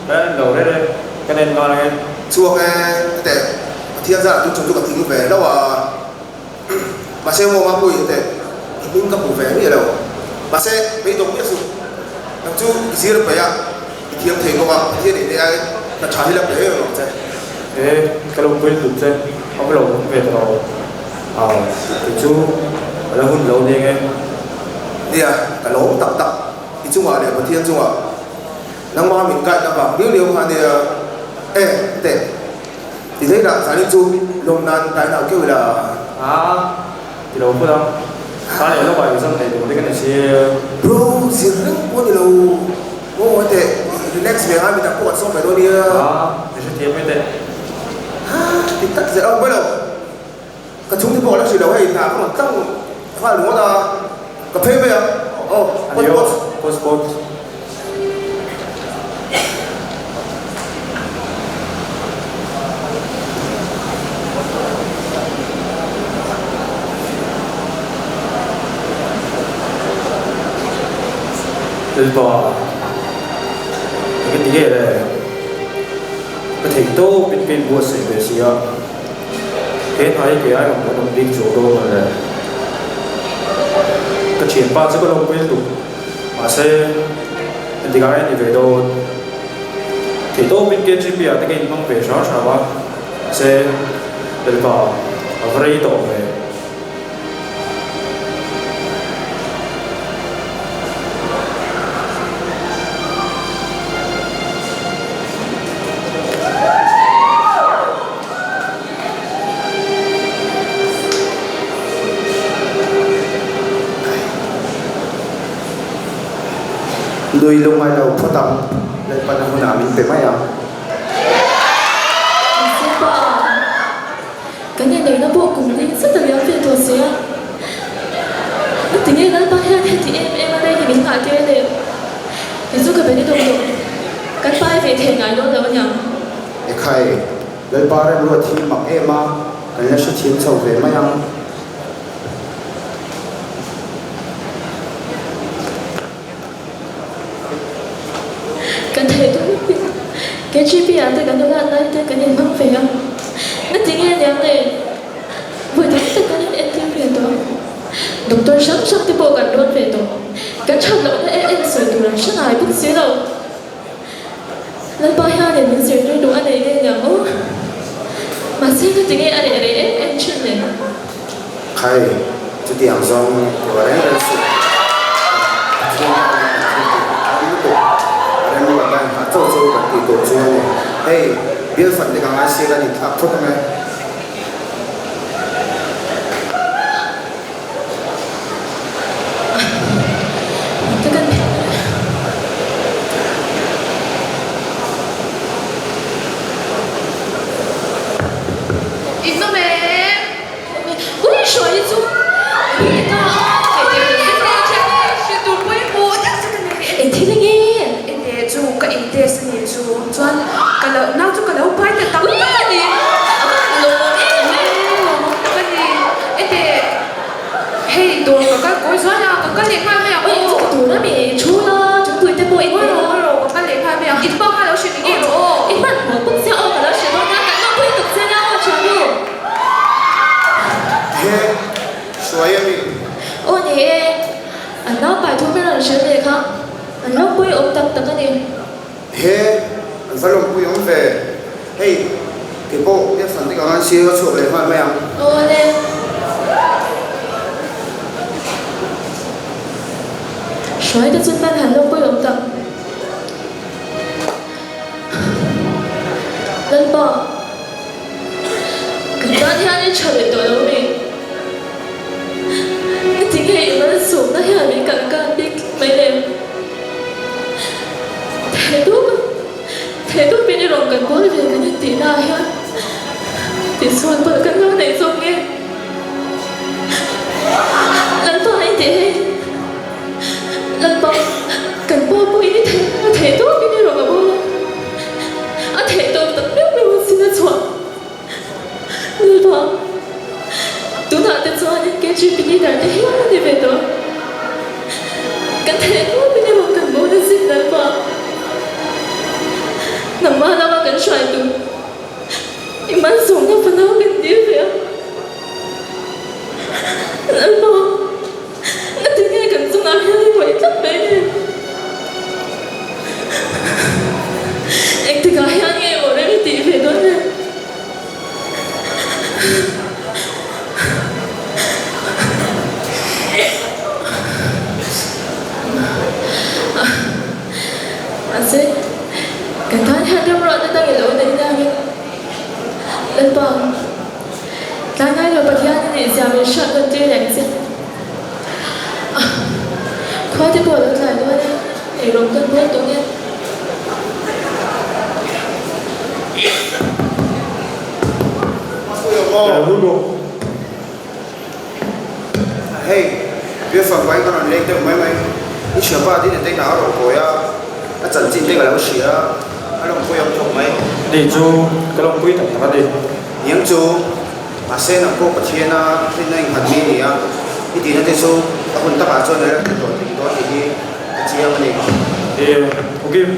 Ka en lo reng reng, ka en nghal ange. Chhuak e, hete Pathian zarah tun chung chu ka tling ve hlauh a, mahse maw Mapui hete i hming ka hmu ve miah lo, mahse beidawng miah suh, nang chu i zir paih a, i thiam thei bawk a, Pathian in hei ai hna tha hi la pe em ang che. E, ka lo pui lut che, a va lo hung ve ta lo, ah kei chu ka la hun lo nia nge. Nia, ka lawm tak tak, i chungah leh Pathian chungah. Nangmah min kaihna vang liau liau kha ania e teh ti thei lah zanin chu lawm nan kai nau keuh ila. Aa ti lo phut ang kha leh lawkah exam nei tur te ka ni sia. Bro zir reng pawh ni lo maw teh i relax ve ngai midang pawh kan sawm ve dawn nia. Aa mi hrethiam mai teh. Haa ti tak zel a awm lo. Ka chhungte pawh ka la hrilh lo hei hna ka rawn tlang nghal ringawt a, ka phei mai ang aw pawt pawt. Pawt pawt. Lalpa, eng ti nge le? Ka theih tawp in ka inbuatsaih ve si a. He hna hi kei ai rawn pawh nawm bik chu dawn a le. Ka thianpa chu ka lo pui lutuk. Mahse, engtikah nge ni ve dawn? Theihtawpin KGP ah te ka inhmang ve hram hram a, mahse, Lalpa, a va rei tawh ve. Nui lungai lo phawt ang, Lalpana hunah min pe mai ang. Mahse pa, kan inneihna pawh kum ding zet a liam ve tawh si a. Engtinge Lalpa hian heti em em a rei hi min nghah tir le? Kei chu ka be ni dawk dawk, kan pai ve thei ngai dawn lo aniang. Ekhai, Lalpa remruat hi mak em a, kan la hrethiam chho ve mai ang. Kan theih dawn in KGB ah te kan nulat lai te kan inhmang ve a, ngatinge aniang le? Vawi tam tak kan in entir ve tawh, doctor hrang hrang te pawh kan rawn ve tawh, kan that lohna em em sawi tur an hre ngai bawk si lo. Lalpa hianin min zirtir duh a nei ngei niang aw. Mahse ka ti nge a reh reh em em thin le. Khai, chutiang zawng tur reng reng suh. Pathian a awm kan thil tih a awm lutuk. A remruat a inhah chauh chu kan tih tur chu a ni. Hei, bial fan te ka ngai si kan inthlak phawt ang e. Hei dawr ka kal kawi zual a, ka kal leh nghal mai ang aw. Ka tur a mi thu la, thingpui te pawh i ngawi rawh ngawi rawh, ka kal leh nghal mai ang. I pa kha lo hrilh ngei rawh aw. I hmanhmawh bawk sia aw, ka lo hrilh dawn a, kan lawmpui tuk che nia aw thiannu. He, hruai a mi. Aw ni e, an naupai thu hmel an hrilh leh kha, an lawmpui awm tak tak a ni. He, an va lawmpui awm ve. Hei, kei pawh Biaksan te ka ngan sir ka chhuak leh nghal mai ang. Awle. Hruai te chu hman han lawmpui awm tak. Lalpa, kan tan hian i tha leh tawh lo mi? Engtinge i malsawmna hian min kalkan bik mai le? Theihtawp theihtawpin i rawn kan bawl ve kan intihna ah hian tihsual palh kan lo neih zawk nge? Lalpa a intih hei, Lalpa kan pa pawhin i theih a theihtawpin i rawn a bawl a, a theihtawp tak meuh meuh a sin a chhuah. Lalpa, tunah te chuanin KGP leader te hial a ni ve tawh. Kan theih tawpin i rawn kan bawl a zin Lalpa. hruai tur i malsawmna fanau kan dil ve a. Lalpa, ngatinge kan chungah hian i hawi tlat mai le? Engtikah hian nge maw rem i tih ve dawn le? Mahse, kan tan hian remruatna dang i lo nei dangin Lalpa, tlai ngai lo Pathian i nih zia min hriat nawn tir reng che. Khua te pawh a lo tlai dawn e, eirawng kan bawl tawh nge. Hei, Biafang vai ka rawn leng deuh mai mai. I hriapa din ate ka a rawn kawi a, a chanchin te ka lo hria a, a lawmpui ang thawk mai. Ni chu ka lawmpui tak tak a ni. Niang chu, mahse nang pawh Pathiana rinna innghat mi a ni a, i tihna te chu a hun takah chuan a la ti tawh thei dawn tih hi ka chiang a ni. Ee, Ukim,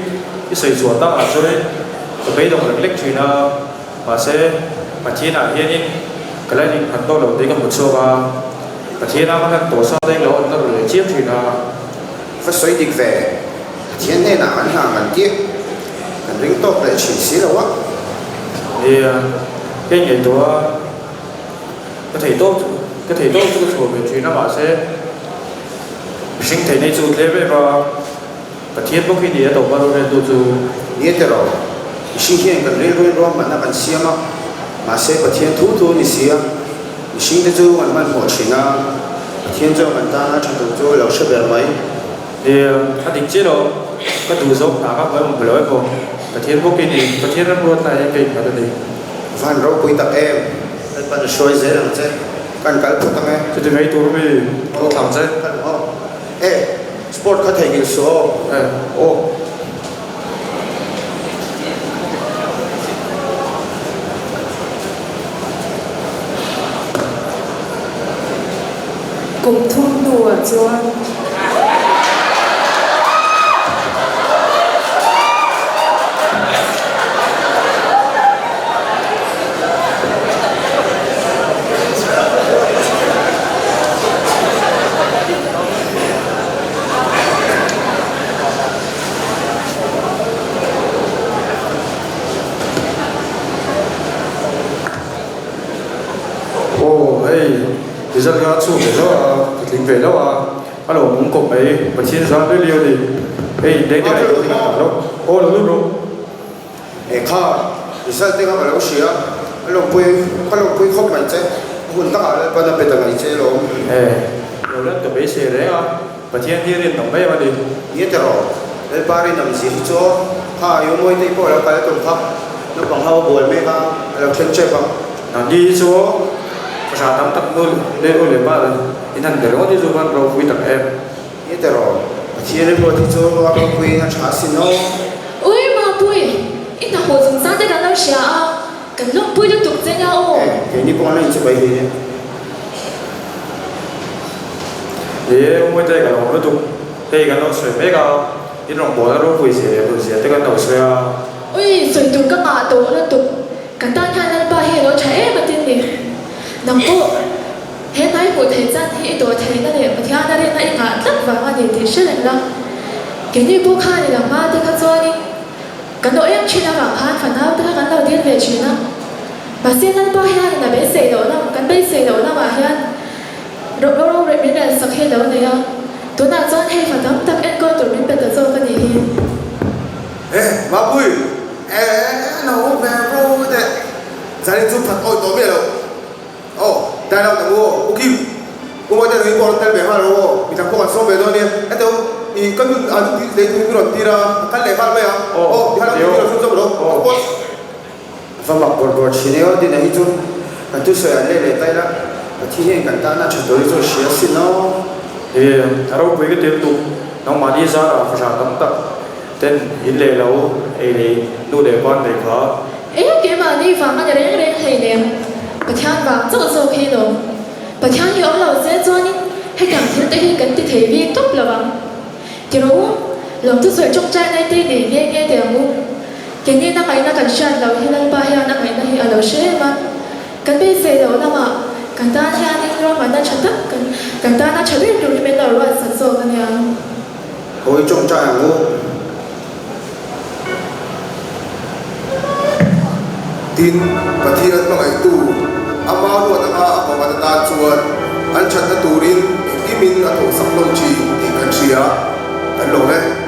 i sawi chhuah takah chuan ka beidawng lek lek thin a. Mahse, Pathianah hianin ka la innghat tawh lo tih ka hmu chhuak a, Pathiana ka hlat tawh sa te lo an la ru leh chiam thin a. Va sawi dik ve, Pathian hnenah kan hna kan tih kan ring tawk leh thin si lo a. Nia, ka inngaihtuah a, ka thei tawk chu ka thei tawk chu ka chhuah ve thin a, mahse, mihring theih nei chu tlem em a. Pathian bawk hi ni a tawpa roreltu chu. Nia tiraw, mihring hian kan rilruin ruahmanna kan siam a, mahse Pathian thu thu a ni si a, mihringte chu kan hmanhmawh thin a, Pathian chuan kan tana tha tur chu a lo hre ber mai. Nia, a dik chiah lo, ka duh zawk hna ka hmuh emaw lo emaw, Pathian bawk hi ni, Pathian ramruatna hian ka innghat a ni. Van ropui tak em, Lalpan a hruai zel ang che, kan kal phawt ang e. Chuti mai tur mi, ka thlang che. Kal ang aw. E. Sport kha theihnghilh suh aw. E, aw. Kum thum hnuah chuan. Aw hei result kha a chhuak ve hlauh a, ka tling ve hlauh a, a lo awm kawp mai, Pathian zan ril i a ni, hei inleng te ka ei dawn a lo, aw lo lut rawh. He kha result te kha ka lo hria, a lawmpui ka lawmpui khawp mai che, a hun takah Lalpan a pe ta mai che lawm. E, lo lan ka beisei reng a, Pathian hi rinawm mai a ni. Nia tiraw, Lalpa rinawm zia hi chu aw, kha ayu mawi te pawh a lo kal a tum kha, naupang ho a bual mek a, a lo then tep ang. Nangni hi chu aw, fahrah tam tak nu leh u leh pa in han ber ngawt hi chu van ropui tak em. Ni tiraw, Pathian rilruat hi chu a ropuiin a tha asin aw. Ui Mapui, i hna haw chungchang te kan lo hria a, kan lawmpui lutuk che nia aw. E, keini pawh an la inchibai hle e. Ni e, Umawi-te ka lawm lutuk, hei kan lo sawi mek a, in rawngbawlna ropui zia leh hlut zia te kan lo sawi a. Ui, sawi tur ka ngah tawh lutuk, kan tan hian Lalpa hi a lo tha em atin ni. Nang pawh. He hnai hmuh theih chan hi i dawh theihna leh Pathiana rinna i nghah tlat vang a ni tih hre reng la. Keini pawh khan i lam hma te kha chuanin kan aw em thin avang khan fanau te kha kan lo dil ve thin a. Mahse Lalpa hianin a beisei loh lam, kan beisei loh lamah hian ro reh min rel sak hi a lo nei a. Tunah chuan hei fa tam tak enkawl tur min pe ta zawk a nih hi. Eh, Mapui, eh, lo ve ro teh. Zanin chu phat awih tawh miah lo. Aw, dai lo tak u aw, U Kim, U Mawite nui pawh a rawn tel ve nghal lo aw, mi dang pawh kan sawm ve dawn nia, heta u, i ka nun a nu tih lei turin min rawn tir a, ka kal leh nghal mai ang, aw, ti khan a rawn chhun zawk lo, ka post. Va mak bawrh bawrh thin e aw, Dina hi chu kan thusawi an leh leh ta ila, Pathian hian kan tana tha tur hi chu a hria asin aw. He a ropui ka tir tuk, nangmahni zarah fahrah tam tak ten in leh lo ei leh nu leh pa an nei kha. Eng keimahni vang a ni reng reng hleinem, Pathian vang chauh zawk hi lo. Pathian hi awm lo se chuanin hetiang thil te hi kan ti thei bik tawp lo ang. Ti rawh u, lawmthu sawi tawngtai nai te nei nghe nghe teh ang u. Keini na ngaihna kan hriat loh hi Lalpa hian a ngaihna hi a lo hre em a. Kan beisei loh lamah kan tan hianin ruahmanna tha tak kan kan tana tha ber tur hi min lo ruatsak zawk a nia. Hawi tawngtai ang u. Tin, Pathian hmangaihtu, ama ruat anga a pawh atan chuan an thatna turin engkimin a thawhsak hlawm thin tih kan hria. Kan lawm e.